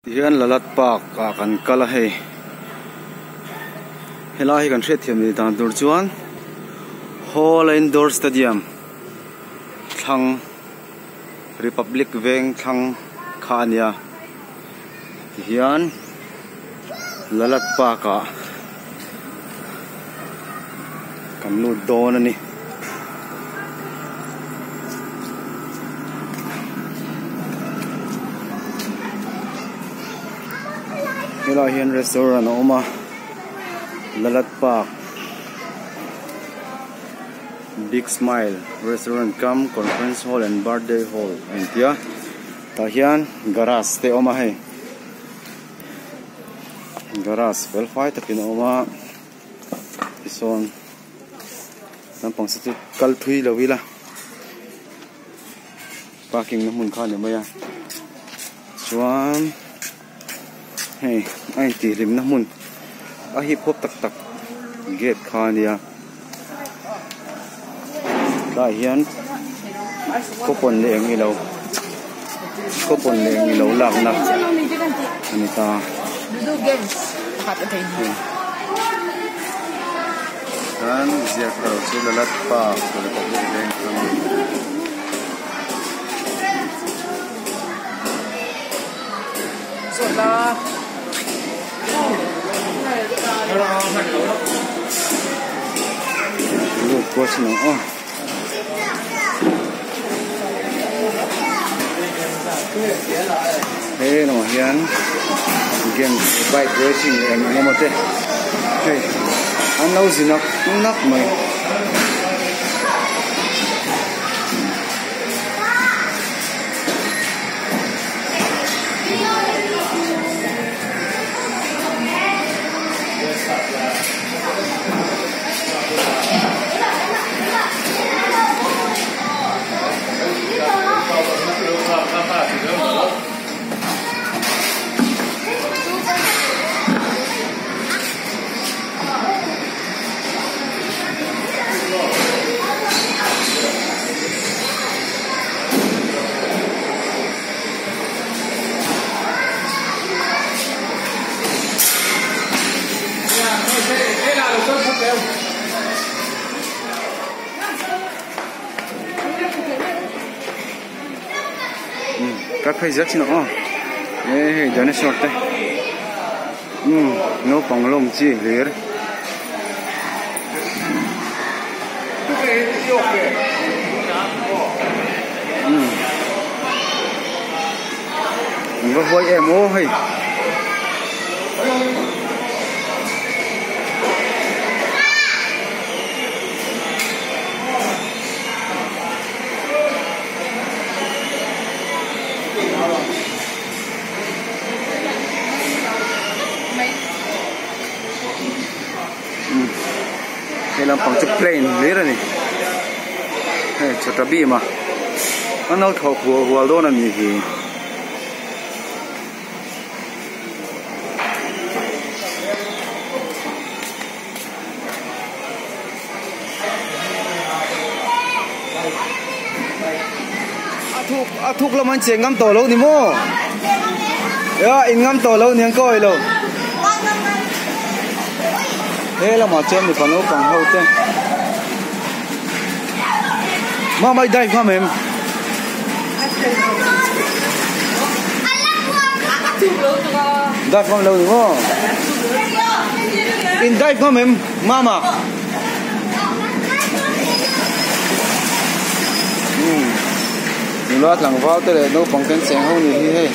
Tihian Lalat Park ah kan kal a hei helai hi kan hriatthiam leh dan tur chuan Hall Indoor Stadium thlang Republic veng thlang kha a nia tihian Lalat Park ah kan lut dawn a ni. Helaiah hian restaurant a awm a Lalat Park Big Smile restaurant cum conference hall and birthday hall a inti a tah hian garage te a awm a hei garage fel fai takin a awm a tichuan naupang se chu kal thui lo ila parking na hmun kha a ni mai a chuan hei a intihhlim na hmun a hip hop tak tak gate kha a nia tlaiah hian coupon leh eng ilo coupon leh eng ilo lakna a ni ta. Chuan ziak ho chu Lalat Park Republic Bank a ni. Lut kual chin ang aw. He lamah hian games bike racing leh eng eng emaw te hei an lo zi nak nak mai. Ka phei zet chin ang aw e hei dinosaur te umm naupang lawm chi hlir. Umm an va huai em aw hei. He lampang chu plane hlir a ni hei chhawta bim a an lo thawk hual hual dawn a nih hi. A thuk lam an cheng ngam tawh lo ni maw? Ya in ngam tawh lo niang ka awih lo. He lamah chuan mipa naupang ho te Mama i dive ngam em? Dive ngam lo ni maw? In dive ngam em Mama? Nula tlangval te leh naupang te an cheng ho ni hi hei.